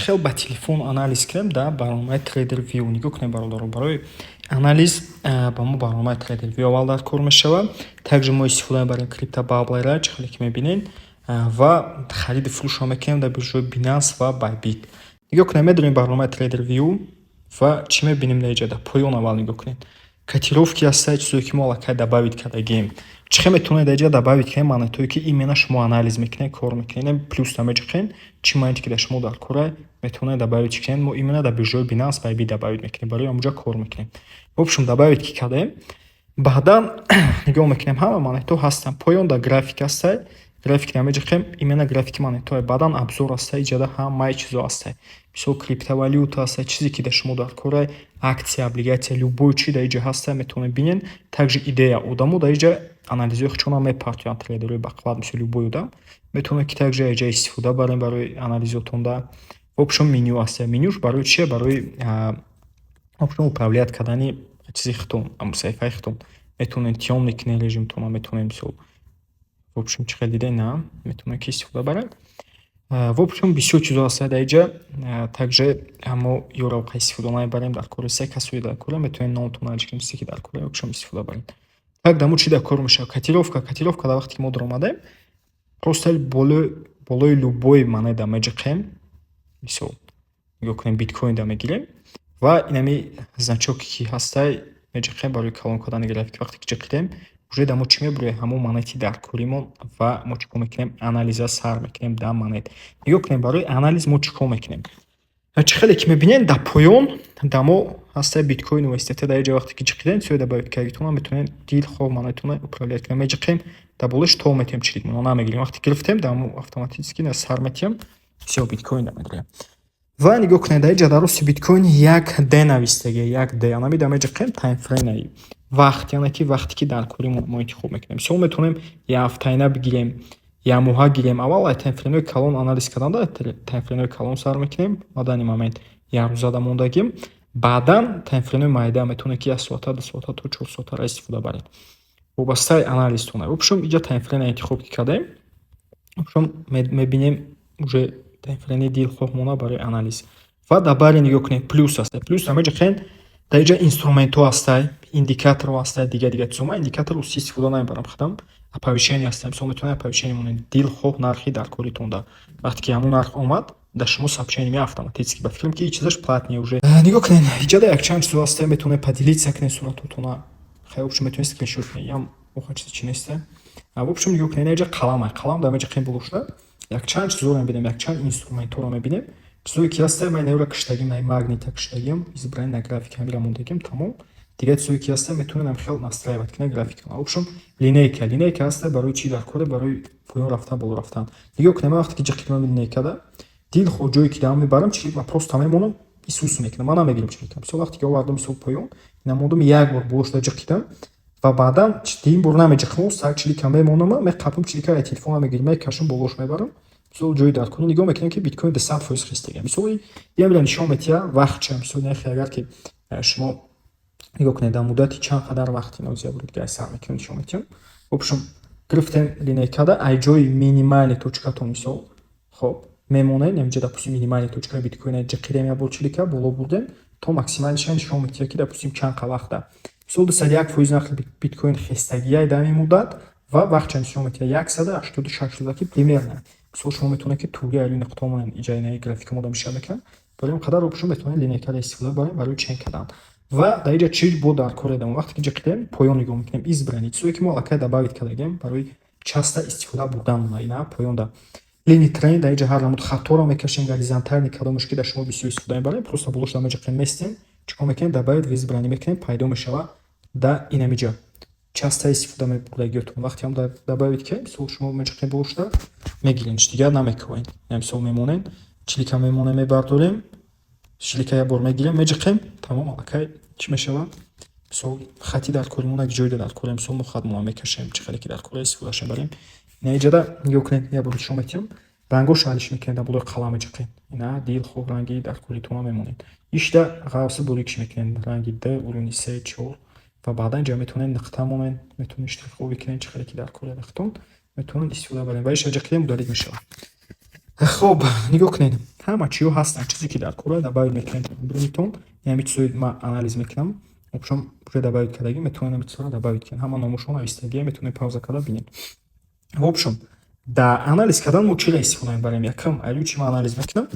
Хел ба телефон анализ кунем дар барномаи TraderView? Нигоҳ кунем, бародаро, барои анализ ба мо барномаи TraderView аввал дар кор мешавад. Также мо истифода мебарем Cryptobubbleро, чӣ хеле ки мебинед, ва хариди фурӯшро мекунем дар биржаҳои Binance ва Bybit. Нигоҳ кунем, медорем барномаи TraderView ва чӣ мебинем дар инҷа? Дар поён аввал нигоҳ кунед. Котировки ҳастад, чизое ки мо аллакай добавить кардагием. Чӣ хел метавонед дар инҷа добавить кунед монетое, ки именно шумо анализ мекунед, кор мекунед? Плюс намеҷиқед, чӣ монете ки дар шумо дар кора, метавонед добавить кунед. Мо именно дар биржаҳои Binance, Bybit добавить мекунем, барои ҳамонҷа кор мекунем. В общем, добавить ки кардем, баъдан нигоҳ мекунем, ҳама монетҳо ҳастанд. Поён дар график ҳастад, график намеҷиқем, именно графики монетҳое. Баъдан обзор ҳастад, иҷода ҳамаи чизо ҳастад. Мисол, криптовалюта ҳастад, чизе ки дар шумо дар кора, акция, облигация, любой чи дар инҷа ҳастад, метавонед бинед. Также идея, одамо дар инҷа анализҳои худшонро мепартоянд, трейдерҳои бақувват, мисол, любой одам метавонед ки также инҷа истифода барем барои анализотонда. В общем, меню ҳастад. Менюш барои чие? Барои, в общем, управлять кардани чизи худтон, саҳифаи худтон. Метавонед тёмный кунед режимтонро, метавонед, мисол, в общем, чӣ хел дидед, на, метавонед ки истифода баред. В общем, бисёр чизо ҳастад дар инҷа. Также мо ёро истифода намебарем, дар кори се касои дар кора, метавонед номтон алиш кунед, чизе ки дар кора, в общем, истифода баред. Так, дамо чӣ дар кор мешавад? Котировка. Котировка дар вақте ки мо даромадем, просто болои любой монета меҷиқем. Мисол, нигоҳ кунем, биткоинда мегирем ва инами значоке ки ҳастай, меҷиқем барои калон кардани график. Вақте ки ҷиқидем, уже дар мо чӣ мебурем? Ҳамон монети дар коримон ва мо чӣ кор мекунем? Анализа сар мекунем дар монет. Нигоҳ кунем, барои анализ мо чӣ кор мекунем? Чӣ хеле ки мебинед, дар поён дар мо ҳастаи биткоин USDT. Дар инҷа вақте ки ҷиқидем, всё, добавить кардитона, метавонед дилхоҳ монетона управлять кунед. Меҷиқем, дар болош то метиҳем, чиликмона намегирем. Вақте гирифтем, дар мо автоматически сар метиҳем, всё, биткоин намегирем. Ва нигоҳ кунед, дар инҷа дар рости биткоин як д навистагия, як д. Анами меҷиқем, таймфрейм, вақт, яъне ки вақте ки дар кори мо интихоб мекунем. Мисол, метавонем як ҳафтаина бигирем, як моҳа гирем. Аввал ай таймфреймҳои калон анализ кардан, таймфреймҳои калон сар мекунем. На данный момент як рӯзада мондагим. Баъдан таймфреймҳои майда, метавонед ки як соата, 2 соата то 4 соатаро истифода баред. Вобастаи анализтон. В общем, инҷа таймфреймро интихоб ки кардем, в общем, мебинем уже таймфрейми дилхоҳмона барои анализ. Ва дар баре нигоҳ кунед, плюс аст. Плюс меҷиқем, дар инҷа инструментҳо ҳастай, индикаторҳо ҳастай, дигар дигар чизо. Ман индикатор рости истифода намебарам худам. Оповещение ҳастай. Мисол, метавонед оповещение монед дилхоҳ нархи дар коритонда. Вақте ки ҳамон нарх омад, дар шумо сообщение меояд автоматически. Ба фикрам, ки чизаш платный уже. Нигоҳ кунед, инҷа якчанд чизо ҳастай, метавонед поделиться кунед суратотона. Хай, в общем, метавонед скриншот кунед. Ям оха чизи чи неста. В общем, нигоҳ кунед, инҷа қалам. Қалам дар меҷиқем болошуда. Якчанд чизоро мебинем, якчанд инструментҳоро мебинем. Чизое ки ҳастай, ман инро киштагим, на магнита киштагим, избрание на график ҳамира мондагим, тамом. Дигар чизое ки ҳастай, метавонед ҳам хел настраивать кунед графикро. В общем, линейка. Линейка ҳастай барои чӣ дар коре? Барои поён рафтан, боло рафтан. Нигоҳ кунед, ман вақте ки ҷиқидам линейкада, дилхоҳ ҷое ки дам мебарам, чилик ман просто мемонам, исус мекунам. Ман намегирам чилика. Мисол, вақте ки овардам, мисол, поён, ина мондум, як бор болошда ҷиқидам ва баъдан дигин бор намеҷиқам, сар чилика мемонам, меқапам чилика, телефонам мегирам, мекашам, болош мебарам. Мисол, ҷои дар кунӣ нигоҳ мекунем, ки биткоин 200% хестага. Мисол, ямира нишон медиҳад вақтча. Мисол, нахе агар ки шумо нигоҳ кунед, дар муддати чанд қадар вақт ино зиёд дига сар мекунем, нишон медиҳам. В общем, гирифтем линейкада, ай ҷои минимальный точкатон, мисол, хоб, мемонед, инҷа, допустим, минимальный точкаи биткоина ҷиқидем, як бор чилика боло бурдем, то максимальныйша нишон медиҳад, ки, допустим, чанд қа вақта. Мисол, 201% нархи биткоин хестагиай дар ин муддат ва вақтча нишон медиҳад, 186 рӯза, ки примерно. Мисол, шумо метавонед ки тури али нуқта монед, иҷа инаи графика мода мешавад мекунад. Барои ин қадар шумо метавонед линейкаро истифода барем барои чен кардан. Ва дар инҷа чӣ бо дар кор эдам? Вақте ки ҷиқидем, поён нигоҳ мекунем, избранный, чизое ки мо аллакай добавить кардагем барои часто истифода бурдан, ина поёнда. Линии тренд, дар инҷа ҳар намуд хатторо мекашем, горизонтальный, кадомеш ки дар шумо бисёр истифода мебарем, просто болошда меҷиқем, местем, чӣ кор мекунем? Добавить в избранный мекунем, пайдо мешавад да инамиҷа. Часто истифода мебурдагиётон. Вақте ҳам добавить кардем, мисол, шумо меҷиқем болошда, мегирем, дигар намекунем. Мисол, мемонем, чилика мемонем, мебардорем, чилика як бор мегирем, меҷиқем, тамом, аллакай чӣ мешавад? Мисол, хати дар кори мо ҷойда дар кори, мисол, мо хатмона мекашем, чӣ хеле ки дар кори истифодааш мебарем. Ина иҷода нигоҳ кунед, як бор нишон медиҳам. Рангоша алиш мекунед, дар болои қалам меҷиқед. Ина дилхоҳ ранги дар коритона мемонед. Ишда ғавси борикш мекунед, ранги д, уровни се, чор, ва баъдан инҷа метавонед нуқта монед, метавонед штриховый кунед, чӣ хеле ки дар кори вақтон метавонед истифода баред. Ва иша ҷиқидем, удалить мешавад. Хоб, нигоҳ кунед, ҳама чиҳо ҳастанд, чизе ки дар кора добавить мекунем биринитон. Ҳамин чизое ман анализ мекунам, вообщем, уже добавить кардагӣ, метавонем ҳамин чизҳоро добавить кунем. Ҳама номошон навистагия, метавонем пауза карда бинем. В общем, дар анализ кардан мо чиро истифода мебарем? Якум, аю чи ман анализ мекунам,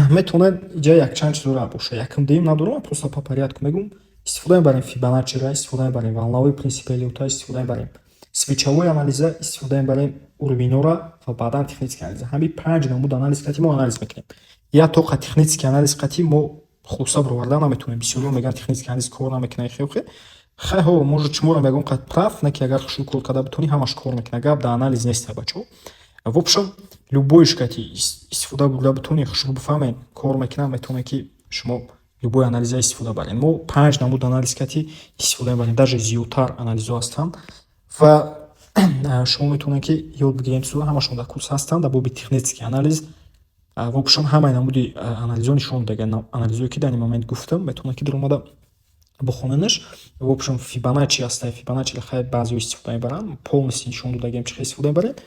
метавонад иҷа якчанд чизора боша. Якум, дуюм надорам, просто по порядку мегӯм. Истифода мебарем Фибоначчиро, истифода мебарем волновой принцип Эллиота, истифода мебарем свечавой анализа, истифода мебарем уровенора ва баъдан технический анализа. Ҳамин панҷ намуд анализ қати мо анализ мекунем. Я тоқа технический анализ қати мо хулоса бароварда наметавонем. Бисёриҳо мегӯянд, технический анализ кор намекунад, хе. Хай, ҳо, может, шуморо мегӯям, қад прав, не ки агар хушрӯ кор карда битонӣ, ҳамаш кор мекунад. Гап дар анализ нест, бачаҳо. В общем, любойш кати истифода бурда битонӣ, хушрӯ бифаҳмед, кор мекунад, метавонед, ки шумо любой анализа истифода баред. Мо панҷ намуд анализ кати истифода мебарем, даже зиёдтар анализҳо ҳастанд ва шумо метавонед, ки ёд бигиред чизҳоро, ҳамашон дар курс ҳастанд дар боби технический анализ. В общем, ҳамаи намуди анализҳо нишон додага. Анализҳое, ки дар ин момент гуфтам, метавонед, ки даромада бихоненаш. В общем, Фибоначчи ҳаста. Фибоначчиро хай баъзеҳо истифода мебаранд, полностью нишон додагиам, чӣ хел истифода мебаред.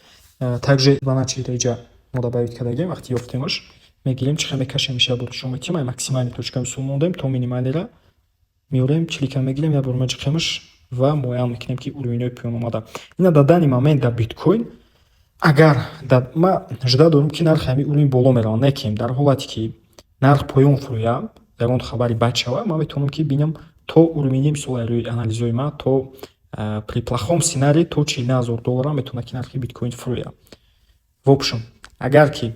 Также Фибоначчи дар иҷа мо добавить кардагием. Вақти ёфтемаш, мегирем, чӣ хел мекашем, иша бор нишон медиҳем. Ай максимальный точка мисол мондем, то минимальныйра меорем, чилика мегирем, як бор меҷиқемаш ва муайян мекунем, ки уровеньҳои поён омада. Ина дар данный момент дар биткоин агар ма жда дорем, ки нархи ҳамин уровень боло меравад, не ки дар ҳолате ки нарх поён фурӯяд, ягон хабари бад шавад, ман метавонам, ки бинам то уровени, мисол, рӯи анализҳои ман, то при плохом сценарии то 49 000 доллара метавонад, ки нархи биткоин фурӯяд. В общем, агар ки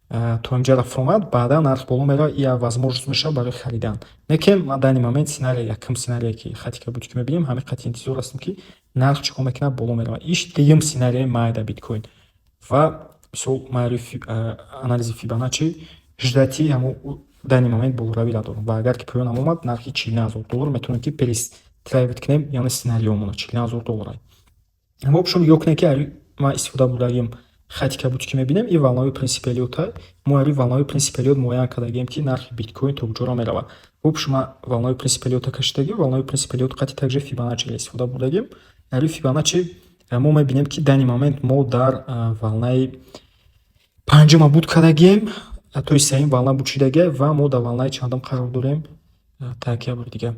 то инҷара фуромад, баъдан нарх боло меравад, и возможность мешавад барои харидан. Лекин ман данный момент сценарий, якум сценарие, ки хати кабуд, ки мебинем, ҳамин қати интизор ҳастем, ки нарх чӣ кор мекунад, боло меравад. Иш дуюм сценарияи май дар биткоин ва мисол ман рӯи анализи Фибоначчи ждати ҳамо данный момент болоравиро дорам ва агар ки поёнам омад, нархи 49 000 доллар метавонем, ки перестраивать кунем, яъне сценариёмона 49 000 доллар. В общем, нигоҳ кунед, ки ман истифода бурдагим хати кабуд, ки мебинем, и волновой принцип Эллиота. Мо рӯи волновой принцип Эллиот муайян кардагием, ки нархи биткоин то куҷоро меравад. В общем, ман волновой принцип Эллиота кашидагим, волновой принцип Эллиот қати также Фибоначчиро истифода бурдагим. Рӯи Фибоначчи мо мебинем, ки данный момент мо дар волнаи панҷума буд кардагием, то есть сеюм волна буд шидагия ва мо дар волнаи чандум қарор дорем? Так, як бори дига.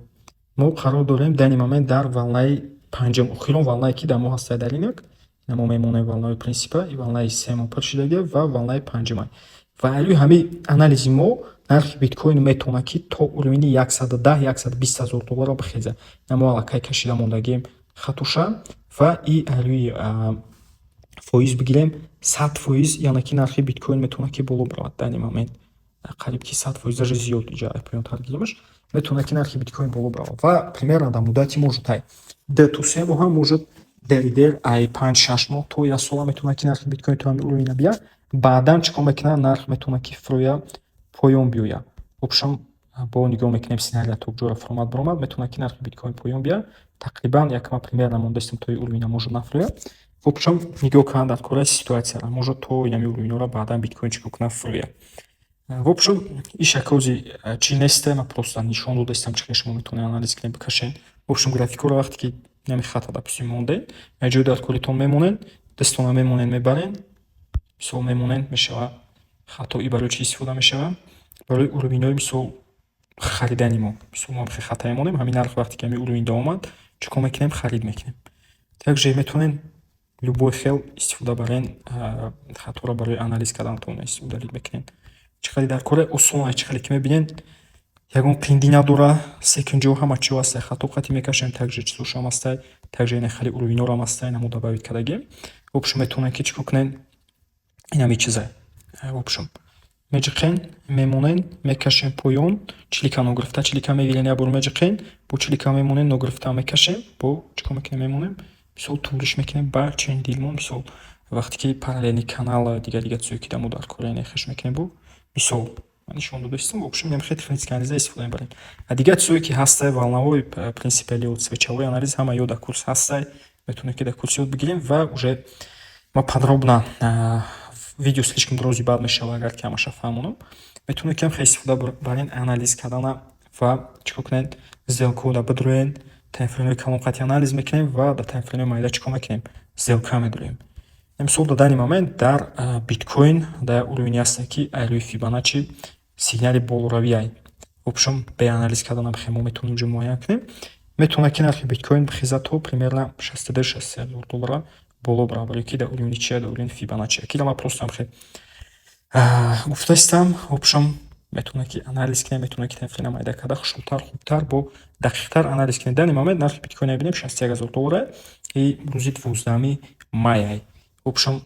Мо қарор дорем данный момент дар волнаи панҷум, охирон волнае, ки дар мо ҳастад дар рынок. Мо мемонем волнаи принсипа, и волнаи сеюм пур шидагия ва волнаи панҷума. Ва рӯи ҳамин анализи мо нархи биткоин метавонад, ки то уровени 110, 120 ҳазор долларро бихезад. Мо аллакай кашида мондагием хатуша ва и рӯи фоиз бигирем, 100%, яъне ки нархи биткоин метавонад, ки боло биравад данный момент. Қариб ки 100%, даже зиёд, иҷа поёнтар гиремаш, метавонад, ки нархи биткоин боло биравад ва примерно дар муддати, может, ай 2 то 3 моҳа, может, дери дер ай 5-6 моҳ то як сола метавонад, ки нархи биткоин то ҳамин уровень биёяд. Баъдан чӣ кор мекунад? Нарх метавонад, ки фурӯяд, поён биёяд. В общем, бо нигоҳ мекунем сценария то куҷоро фуромад баромад, метавонад, ки нархи биткоин поён биёяд. Тақрибан якма примерно мондастем, то уровень может нафурӯяд. В общем, нигоҳ кардан дар кораи ситуацияро, может, то инами уровеньҳоро баъдан биткоин чӣ кор кунад, фурӯяд. В общем, иш якози чӣ несте, ман просто нишон додастам, чӣ хел шумо метавонед анализ кунед, бикашед. В общем, графикҳоро вақте ки инами хата, допустим, мондед, як ҷой дар коритон мемонед, дастона мемонед, мебаред, мисол мемонед, мешавад хато. И барои чӣ истифода мешавад? Барои уровеньҳои, мисол, харидани мо. Мисол, мо хата мемонем, ҳамин нарх вақте ки ҳамин уровень омад, чӣ кор мекунем? Харид мекунем. Также метавонед любой хел истифода барен хаторо барои анализ карданатон удалить мекунед. Чӣ қадр дар кори осон, чӣ хеле ки мебинед, ягон қиндӣ надора, секунҷо ҳама чиҳо ҳастай, хато қати мекашем, также чизошам ҳастай, также ина хеле уровеньҳоам ҳастай, намо добавить кардагем. В общем, метавонед, ки чӣ кор кунед? Инами чиза. В общем, меҷиқен, мемонен, мекашем поён, чилика ногирифта, чилика мегирен, як бор меҷиқен, бо чилика мемонем, ногирифта мекашем, бо чӣ кор мекунем, мемонем, мисол, тӯлиш мекунем ба чен дилмон, мисол, вақте ки параллельный канал, дигар дигар чизое, ки дар мо дар кор хеш мекунем, бо мисол ман нишон додастам. В общем, хеле технический анализа истифода мебарем. А дигар чизое, ки ҳастай, волновой принцип Эллиот, свечавой анализ, ҳама ё дар курс ҳастай, метавонед, ки дар курс ёд бигирем ва уже ма подробно видео слишком дрози бад мешавад, агар ки ҳамаша фаҳмонам. Метавонед, ки хеле истифода барен анализ кардана ва чӣ кор кунед, сделкаҳоро бидроен, таймфреймҳои калон қатъи анализ мекунем ва дар таймфреймҳои майда чӣ кор мекунем, сделка медроем. Мисол, дар данный момент дар биткоин дар уровне ҳасте, ки ай рӯи Фибоначчи сигнали болоравӣ. В общем, бе анализ карданам хеле мо метавонем инҷо муайян кунем. Метавонад, ки нархи биткоин бихезад то примерно 62-63 ҳазор доллара боло барад, барои ки дар уровни чия? Дар уровни Фибоначчи. Ки ман просто хеле гуфтаистам. В общем, метавонад, ки анализ кунем, метавонад, ки таймфрейма майда карда, хушрӯтар, хубтар, бо дақиқтар анализ кунем. Данный момент нархи биткоин мебинем, 61 ҳазор доллара и рӯзи 12 май. В общем,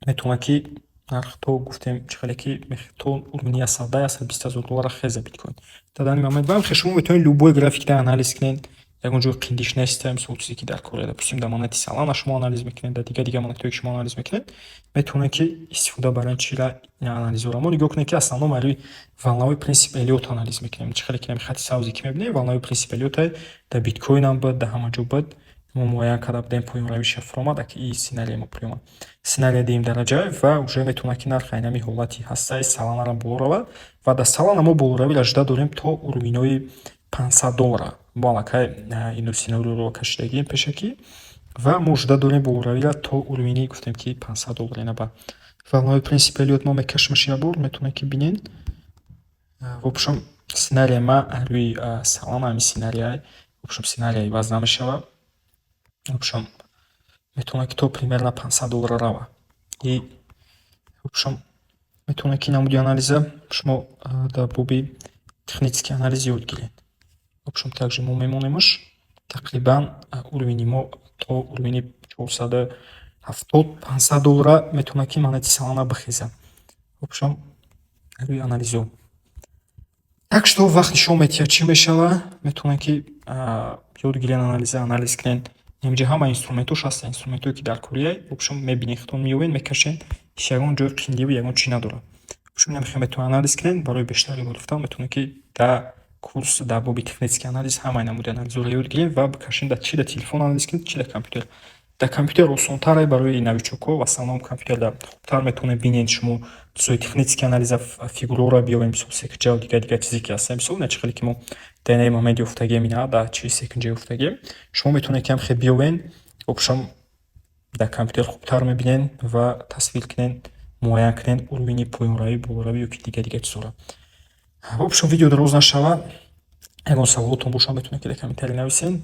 метавонад, ки нарх то, гуфтем, чӣ хеле ки то уровни 110, 120 ҳазор доллара хеза биткоин. Дар данный момент ва шумо метавонед любой графикда анализ кунед, ягон ҷои қиндиш нест. Мисол, чизе ки дар кор, допустим, дар монети Солана шумо анализ мекунед, дар дигар дигар монетҳое ки шумо анализ мекунед, метавонед, ки истифода барен чира анализҳоро. Мо, нигоҳ кунед, ки основном рӯи волновой принцип Эллиот анализ мекунем. Чӣ хеле ки хати сабзе ки мебинем, волновой принцип Эллиота дар биткоинам буд, дар ҳама ҷо буд. Мо муайян карда будем, поёнравиша фуромад, ки и сценария мо приёмад. Сценария дуюм дараҷа ва уже метавонад, ки нарх айнами ҳолати ҳастаи Соланарам боло равад ва дар Солана мо болоравиро жда дорем то уровенҳои 500 доллара. Мо аллакай ину сценарийро кашидагием пешакӣ ва мо жда дорем болоравиро то уровени, гуфтем, ки 500 доллар. Ина ба волновой принцип Эллиот мо мекашимаш як бор, метавонед, ки бинед. В общем, сценария ма рӯи Солана ҳамин сценария. В общем, сценария иваз намешавад. В общем, метавонад, ки то примерно 500 доллара равад. И в общем, метавонед, ки намуди анализа шумо дар боби технический анализ ёд гиред. В общем, также мо мемонемаш, тақрибан уровени мо то уровени 470, 500 доллара метавонад, ки монети Солана бихезад. В общем, рӯи анализҳо. Так что вақт нишон медиҳад, чӣ мешавад. Метавонед, ки ёд гиред анализа, анализ кунед. Инҷа ҳама инструментҳош ҳастанд, инструментҳое, ки дар корея. В общем, мебинед, худтон меёбед, мекашед, ҳеч ягон ҷои қиндиву ягон чӣ надорад. В общем, инам метавонед анализ кунед. Барои бештар ёд гирифтан метавонед, ки дар курс дар боби технический анализ ҳамаи намуди анализҳоро ёд гиред ва бикашед, чи дар телефон анализ кунед, чи дар компютер. Дар компютер осонтаре барои новичокҳо, в основном компютерда хубтар метавонед бинед шумо чизҳои технический анализа, фигураҳоро биёбед, мисол, секинҷа ва дигар дигар чизе ки ҳастанд. Мисол, ина чӣ хеле ки мо дар инаи момент ёфтагием, ина дар чи секинҷа ёфтагием, шумо метавонед, ки ҳам биёбед. В общем, дар компютер хубтар мебинед ва тасвир кунед, муайян кунед уровени поёнравӣ, болоравӣ ё ки дигар дигар чизҳоро. В общем, видео дароз нашавад. Ягон саволотон бошад, метавонед, ки дар комментарий нависед.